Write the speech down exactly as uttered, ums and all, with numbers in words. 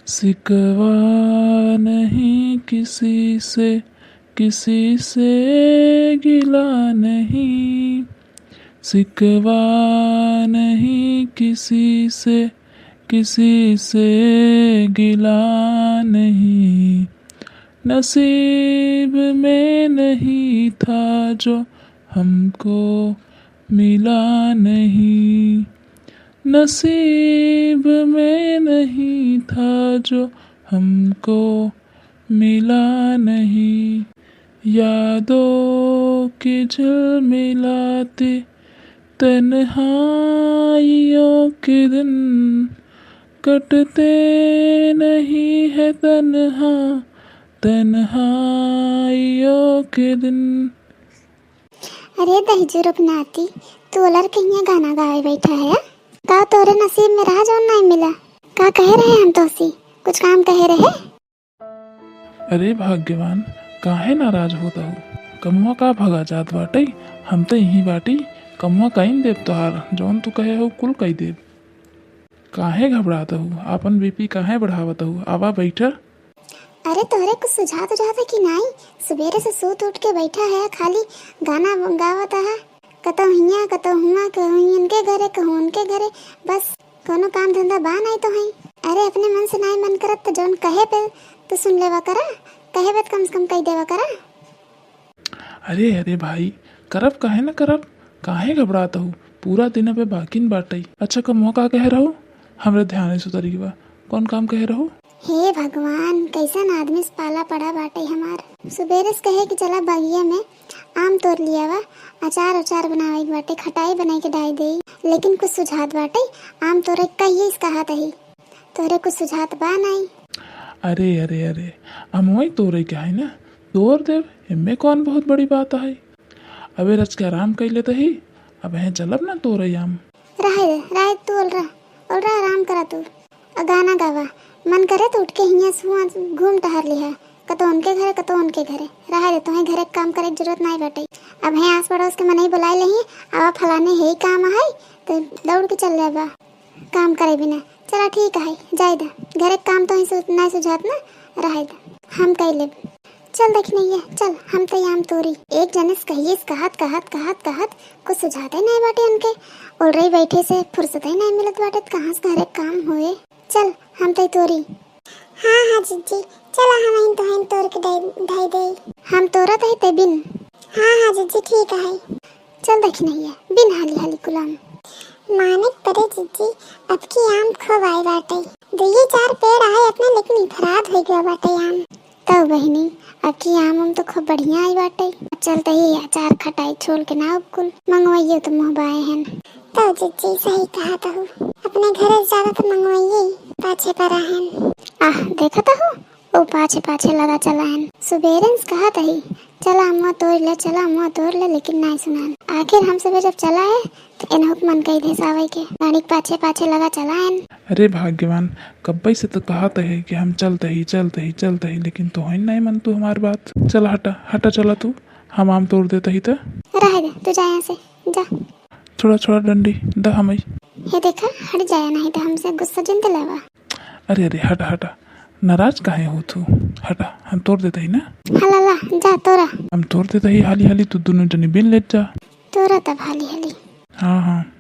शिकवा नहीं किसी से, किसी से गिला नहीं। शिकवा नहीं किसी से, किसी से गिला नहीं। नसीब में नहीं था जो हमको मिला नहीं। नसीब में नहीं था जो हमको मिला नहीं। यादों के झिलमिलाते तन्हाइयों के दिन कटते नहीं है तन्हा, तन्हाइयों के दिन। अरे दहिजू रुक नाती, तू ओलर के हियाँ गाना गावे बैठा है? का तोरे नसीब में रहा जौन नाई मिला? का कहे रहे हम तोसी? कुछ काम कहे रहे? अरे भाग्यवान, काहे नाराज होत हऊ? कमवा का भगा जात बाटइ? हम त इहीं बाटी, कमवा कइन देब तोहार, जौन तू कहे हऊ कुल कइ देब। काहे घबड़ात हऊ? आपन बीपी काहे बढ़ावत हऊ? आवा बैठा। अरे तोहरे कुछ सुझात उझात है कि नाई? सुबेरे से सूत उठ के बैठा है, खाली गाना गावत है, कतौ हियाँ, कतौ हुआँ, कहूँ इनके घरे, कहूँ उनके घरे, बस कौनो काम धंधा बा नाई तोहई। अरे अपने मन से नाई मन करत त जौन कहे पे तू सुन लेवा करा, कहे पे त कम से कम कइ देवा करा। अरे, अरे भाई, करब काहे न करब? काहे घबड़ात हऊ? पूरा दिन अबे बाकिन बाटइ। अच्छा, कमवा का कहे रहू? हमरे ध्यान से उतरि गवा। कौन काम कहे रहू? हे भगवान, कइसन आदमी से पाला पड़ा बाटइ हमार। सुबेरे से कहे कि चला बगिया में आम तोर लियावा, अचार उचार बनावे के बाटइ, खटाई बनाइ के डाइ देई, लेकिन कुछ सुझात बाटइ, आम तोरे कहिए से कहत ही। तोहरे कुछ सुझात बा नाई? अरे, अरे, अरे, अमवई तोरे के है ना, तोर देब, एमे कौन बहुत बड़ी बात है। अबे रच के आराम कइ लेत ही, अबहें चलब ना तोरे आम। रहे दे, रहे तू ओलरा, ओलरा आराम करा तू। अ गाना गावा, मन करे त उठ के हियाँ से हुआँ घूम टहर लिहा, कतौ उनके घरे, कतौ उनके घरे। रहे दे, तोहे घरे के काम करे के जरूरत नाई बाटइ। अबहें आस पड़ोस के मनई बुलाइ लेही, आवा फलाने हेइ काम है, त दौड़ के चल जाबा। काम करे बिना। चला ठीक है, जाइ दा। घरे के काम तोहई सु-, नाई सुझात ना, रहे दा। हम कइ लेब। चल दखिनैया, चल, हम त आम तोरी। एक जने से कहिए से कहत, कहत, कहत, कहत, कुछ सुझाते नाई बाटे उनके। ओलरई बैठे से फुर्सते नाई मिलत बाटे, त कहाँ से घरे के काम होए। चल, हम त तोरी। हाँ, हाँ, जिज्जी, चला हमहिन तोहइन तोर के धइ, धइ देई। हम तोरत ही ते बिन। हाँ, हाँ, जिज्जी, ठीक है। चल दखिनैया, बिन हाली हाली कुल आम। माने के परे जिज्जी, अबकी आम खूब आए बाटे। दुइये चार पेड़ आए अपने, लेकिन इफराद होइ गवा बाटे आम। तब बहिनी, अबकी आम, आम त खूब बढ़िया आए बाटे। अब चल तही अचार खटाई छोल के ना अब कुल मंगवाइयो त मुँह बाए हन। तब जिज्जी सही कहत हऊ, अपने घरे से ज्यादा त मंगवाइए पाछे परा हन। आह, देखत हऊ, ओ पाछे पाछे लगा चला हन। सुबेरे से कहत ही, "चला अम्मा तोड़ ले, चला अम्मा तोड़ ले," लेकिन नाई सुनान। आखिर हम सबे जब चला है, त एनहु के मन कइ देस आवइ के। गाड़ी के पाछे पाछे लगा चला हन। अरे भाग्यवान, कब्बई से त कहत है कि हम चलत ही, चलत ही, चलत ही, लेकिन तोहइन नाई मन तू हमार बात। चल हटा, हटा चला तू, हम आम तोड़ देत ही त। रहे दे, तू जा यहाँ से, जा। छोड़ा, छोड़ा डंडी, द हमई। हे देखा, हट जाया, नहीं त हमसे गुस्सा जिन दिलावा। अरे, अरे, हटा, हटा, नाराज काहे होत हू? हटा, हम तोड़ देत ही ना। हाँ, ला, ला, जा, तोरा। हम तोड़ देत ही हाली, हाली, तू दुनों जनी बिन लेत जा। तोरा तब हाली, हाली। हाँ, हाँ।